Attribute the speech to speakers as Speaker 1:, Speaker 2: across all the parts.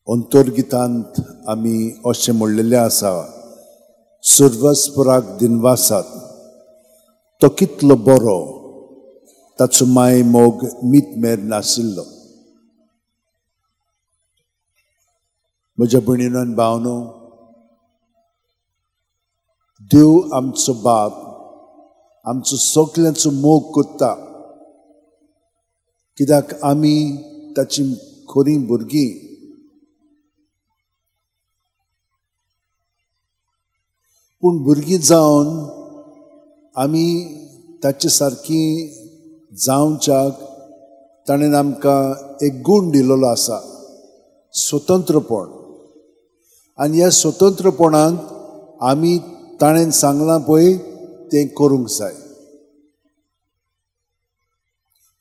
Speaker 1: अंतर्गितांत आमी अशें म्हणलेलें आसा, सर्वस्पराक दिनवासात, तो कितलो बरो, ताचो माय मोग मीत मेर नाशिल्लो। म्हज्या भयणीनो आनी भावनो, देव आमचो बाप आमचो सगल्यांचो मोग करता, कित्याक आमी ताची खरी भुरगीं। पूण भुरगीं जावन आमी ताचे सारकी जावच्याक ताणें आमकां एक गूण दिलेलो आसा, स्वतंत्रपण। आनी ह्या स्वतंत्रपणांत आमी ताणें सांगलां पळय तें करूंक जाय।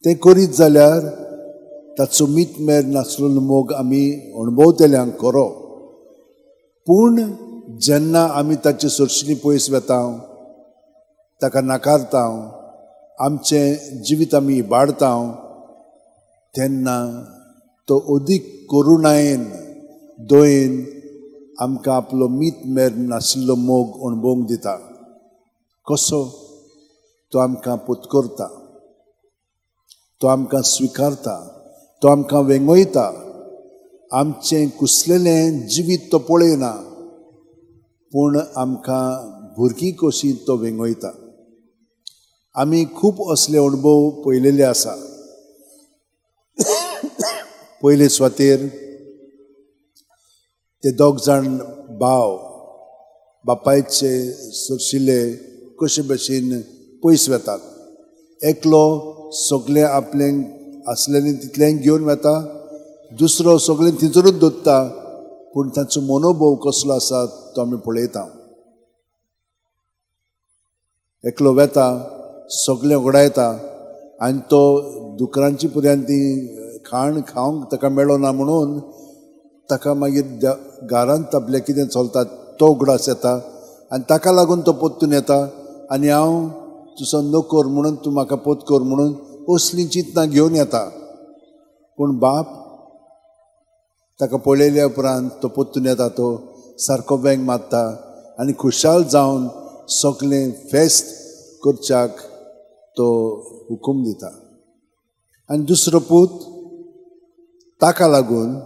Speaker 1: तें करीत जाल्यार ताचो मीतमेर नासलेलो मोग आमी अणभवतल्यांक खरो। पूण जेन्ना आमी ताचे सरशीं पयस वेता, ताका नाकारता, आमचें जिवीत आमी इबाडता, तेन्ना तो अदीक करुणायेन दयेन आमकां आपलो मीतमेर नाशिल्लो मोग अणभवंक दिता। कसो? तो आमकां पुतकरता, तो आमकां स्विकारता, तो आमकां वेंगयता। आमचें कुसलेलें जिवीत तो पळयना, पूण आमकां भुरगीं कशीं तो वेंगयता। आमी खूब असले अणभव पळयलेले आसा। पयले सुवातेर ते दोग जाण भाव बापायचे सरशिले कशे भशेन पयस वेतात। एकलो सगळें आपलें आसलेलें तितलें घेवन वेता, दुसरो सगळें थिंचरूच दवरता। पूण तांचो मनोभव कसलो आसा तो आमी पळयता। एकलो वेता, सगळें उगडायता आनी तो दुकरांची पर्यंत ती खाण खावंक ताका मेळना म्हणून ताका मागीर घरांत आपल्या कितें चलता तो उगडास येता आनी ताका लागून तो परतून येता आनी हांव तुजो नोकर म्हणून तूं म्हाका पोत कर म्हणून असलीं चिंतनां घेवन येता। पूण बाप ताका पळयल्या उपरांत तो परतून येता, तो सारको वेंग मारता आनी खुशाल जावन सगळें फेस्त करच्याक तो हुकूम दिता। आनी दुसरो पूत ताका लागून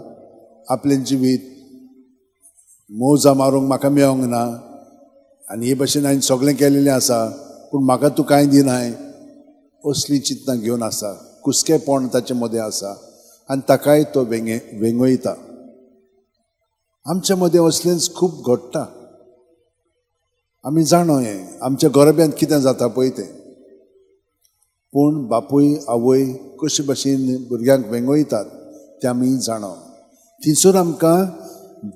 Speaker 1: आपलें जिवीत मोजा मारूंक म्हाका मेळोंक ना आनी हे भशेन हांवें सगळें केलेलें आसा, पूण म्हाका तूं कांय दिनाय असलीं चिंतनां घेवन आसा, कुसकेपण ताचे मदें आसा आनी ताकाय तो वेंगयता। आमच्या मदें असलेंच खूब घडटा, आमी जाणो हें आमच्या गोरब्यांत कितें जाता पळय तें। पूण बापूय आवय कशे भशेन भुरग्यांक वेंगयतात तें आमी जाणो। थंयसर आमकां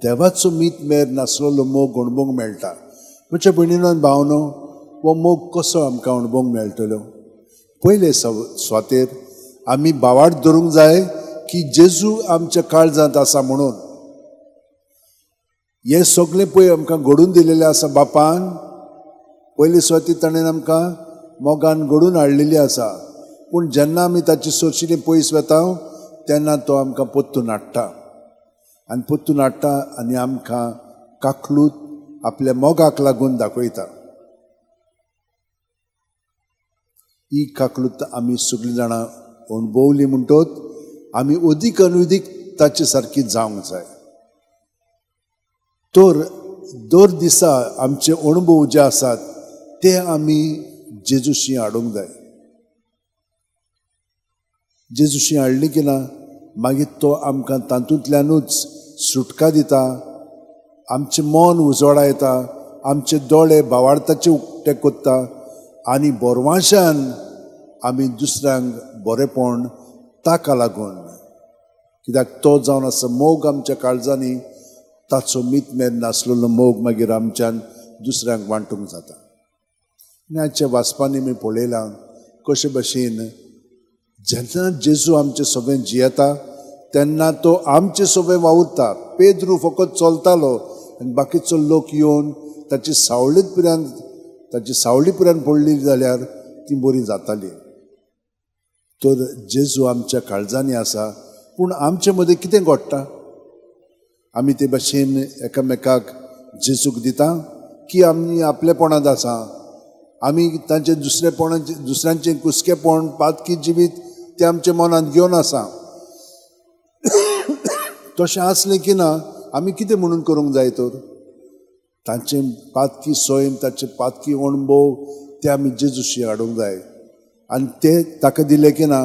Speaker 1: देवाचो मीतमेर नासलेलो मोग अणभवंक मेळटा। म्हज्या भयणीनो आनी भावनो, हो मोग कसो आमकां अणभवंक मेळटलो? पयले सुवातेर आमी भावार्थ धरूंक जाय की जेजू आमच्या काळजांत आसा म्हणून। हें सगळें पळय आमकां घडून दिलेलें आसा बापान। पयले सुवातेर ताणें आमकां मोगान घडून हाडलेली आसा, पूण जेन्ना आमी ताची सरशीं पयस वेता तेन्ना तो आमकां परतून हाडटा आनी परतून हाडटा आनी आमकां काकलूत आपल्या मोगाक लागून दाखयता। ही काकलूत आमी सगळीं जाणां अणभवली म्हणटोच आमी अदीक आनी अदीक ताचे सारकी जावंक जाय। तर दर दिसा आमचे अणभव जे आसात ते आमी जेजूशी हाडूंक जाय। जेजूशी हाडली की ना मागीर तो आमकां तातूंतल्यानूच सुटका दिता, आमचें मन उजवाडायता, आमचे दोळे भावार्थाचे उक्ते करता आनी बरवाशान आमी दुसऱ्यांक बरेपण ताका लागून, कित्याक तो जावन आसा मोग आमच्या काळजांनी, ताचो मीतमेर नासलेलो मोग मागीर आमच्यान दुसऱ्यांक वांटूंक जाता। आनी आजच्या वाचपांनी मी पळयलां कशे भशेन जेन्ना जेजू आमचे सोबें जियेता तेन्ना तो आमचे सोबें वावुरता। पेद्रू फकत चलतालो आनी बाकीचो लोक येवन ताची सावळीत पर्यंत ताची सावळी पर्यंत पडली जाल्यार ती बरी जाताली। तर जेजू आमच्या काळजांनी आसा, पूण आमचे मदें कितें घडटा? आमी ते भाशेन एकामेकाक जेजूक दिता की आमी आपलेपणांत आसा? आमी तांचे दुसरेपणाचे दुसऱ्यांचें कुसकेपण पातकी जिवीत तें आमच्या मनांत घेवन आसा. तशें आसलें की ना आमी कितें म्हणून करूंक जाय तर? तांचें पातकी सैम, ताचें पातकी अणभव ते आमी जेजूशी हाडूंक जाय आनी ते ताका दिले की ना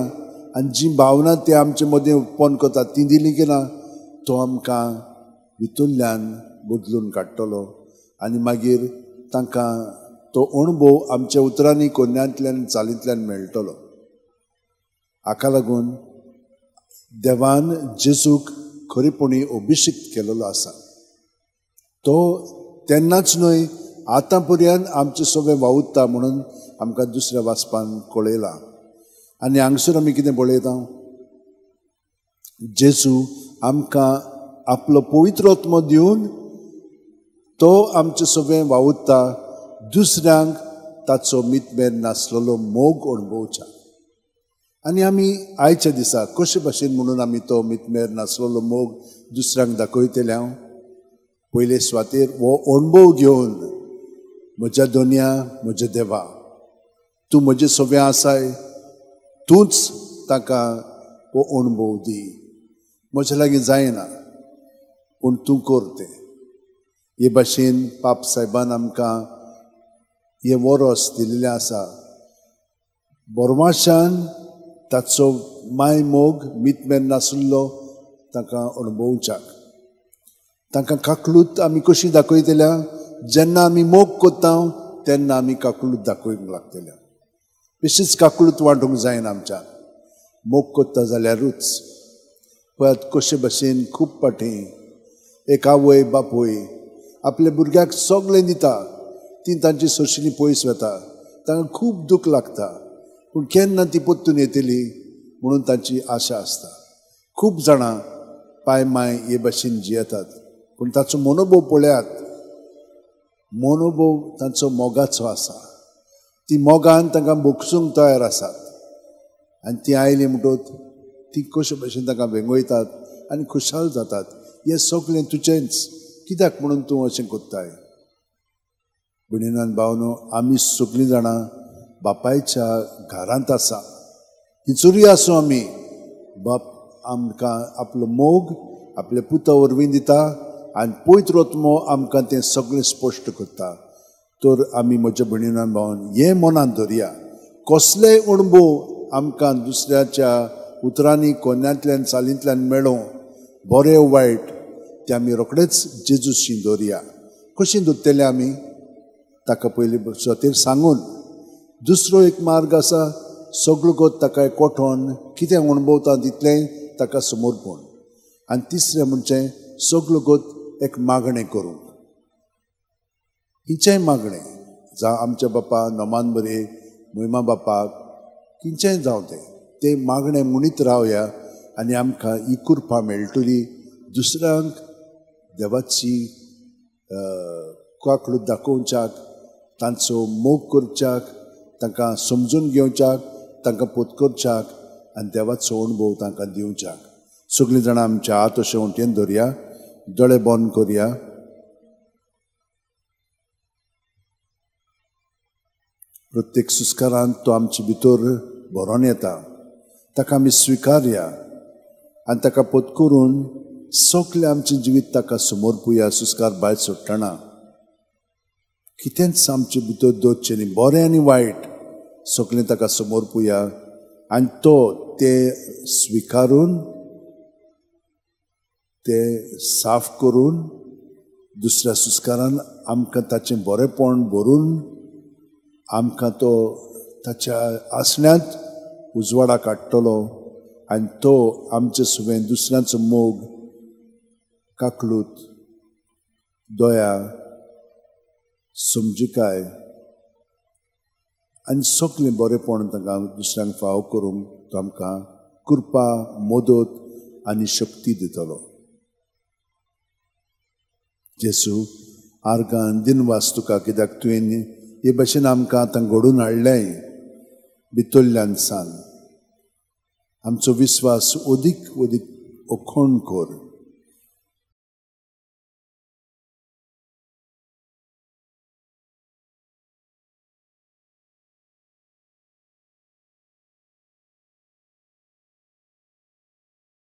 Speaker 1: आनी जी भावना ते आमचे मदीं उत्पन्न करतात ती दिली की ना तो आमकां भितरल्यान बदलून काडटलो आनी मागीर तांकां तो अणभव आमच्या उतरांनी कोन्यांतल्यान चालींतल्यान मेळटलो. हाका लागून देवान जेजूक खरेपणी अभिषिक्त केलेलो आसा. तो तेन्नाच न्हय आतां पर्यंत आमचें सगळें वावुरता म्हणून आमकां दुसऱ्या वाचपान कळयलां. आनी हांगसर आमी कितें पळयता, जेजू आमकां आपलो पवित्र आत्मो दिवन तो आमचें सगळें वावुरता दुसऱ्यांक ताचो मितमेर नासलेलो मोग अणभवच्या. आनी आमी आयच्या दिसा कशे भाशेन म्हणून आमी तो मितमेर नासलेलो मोग दुसऱ्यांक दाखयतले? हांव पयले सुवातेर हो अणभव घेवन म्हज्या दोनया, म्हज्या देवा, तूं म्हजें सगळें आसाय, तूंच ताका हो अणभव दी. म्हज्या लागीं जायना पूण तूं कर तें. हे भाशेन पाप सायबान आमकां हें वरस दिल्लें आसा. बोरमाशान ताचो माय मोग मितमेर नासलो तांकां अणभवच्याक. तांकां काकलूत आमी कशी दाखयतल्या? जेन्ना आमी मोग करता तेन्ना आमी काकलूत दाखोवंक लागतल्या. बेशीच काकलूत वांटूंक जायना आमच्यान, मोग करता जाल्यारूच. पळयात कशे भाशेन खूब फाटीं एक आवय बापूय आपल्या भुरग्याक सगळें दिता, ती तांची सोंशीं पयस वता, तांकां खूब दूख लागता, पूण केन्ना ती परतून येतली म्हणून तांची आशा आसता. खूब जाणां पाय माय हे भाशेन जियेतात, पूण ताचो मनोभव पळयात, मनोभव तांचो मोगाचो आसा. ती मोगान तांकां भोगसूंक तयार आसात आनी ती आयली म्हणटकच ती कशे भाशेन तांकां वेंगयतात आनी खुशाल जातात. हें सगळें तुजेंच, कित्याक म्हणून तूं अशें करताय? भयणीन भावनो, आमी सगळीं जाणां बापायच्या घरांत आसा. हिचूरय आसूं आमी, बाप आमकां आपलो मोग आपल्या पुता वरवीं दिता आनी पवित्र आत्मो आमकां तें सगळें स्पश्ट करता. तर आमी म्हज्या भयणीन भावन हें मनांत धरया, कसलेय अणभव आमकां दुसऱ्याच्या उतरांनी कोन्यांतल्यान चालींतल्यान मेळों, बरें वायट, तें आमी रोखडेच जेजूशी दवरया. कशीं दवरतले आमी? ताका पयलीं सुवातेर सांगून. दुसरो एक मार्ग आसा, सगळो गोत ताका कोठोन कितें अणभवता तितलें ताका समर्पण. आनी तिसरें म्हणजे सगळो गोत एक मागणें करूंक. खंयचेंय मागणें, जावं आमच्या बापा नोमान बरे मोहिमा बापाक, खंयचेंय जावं तें, तें मागणें म्हणीत रावया आनी आमकां ही कृपा मेळटली दुसऱ्यांक देवाची काकलूत दाखोवच्याक, तांचो मोग करच्याक, तांकां समजून घेवच्याक, तांकां पोतकरच्याक आनी देवाचो अणभव तांकां दिवच्याक. सगळीं जाणां आमच्या हात अशें वटेन धरया, दोळे बंद करया. प्रत्येक सुस्कारांत तो आमचे भितर भरोन येता, ताका आमी स्विकारया आनी ताका पोतकरून सगळें आमचें जिवीत ताका समर्पुया. सुस्कार भायर सोडटना कितेंच आमचे भितर दवरचें न्ही, बरें आनी वायट सगळें ताका समर्पुया आनी तो तें स्विकारून, तें साफ करून दुसऱ्या सुस्कारान आमकां ताचें बरेंपण भरून आमकां तो ताच्या आसण्यांत उजवाडा काडटलो आनी तो आमचे सुवें दुसऱ्यांचो मोग, काकलूत, दया, समजिकाय आनी सगळें बरेंपण तांकां दुसऱ्यांक फावो करूंक तो आमकां कृपा, मदत आनी शक्ती दितलो. जेसू आर्गान दिनवास तुका, कित्याक तुवें हे भाशेन आमकां आतां घडोवन हाडलें. भितरल्यान सान आमचो विस्वास अदीक अदीक अखंड कर.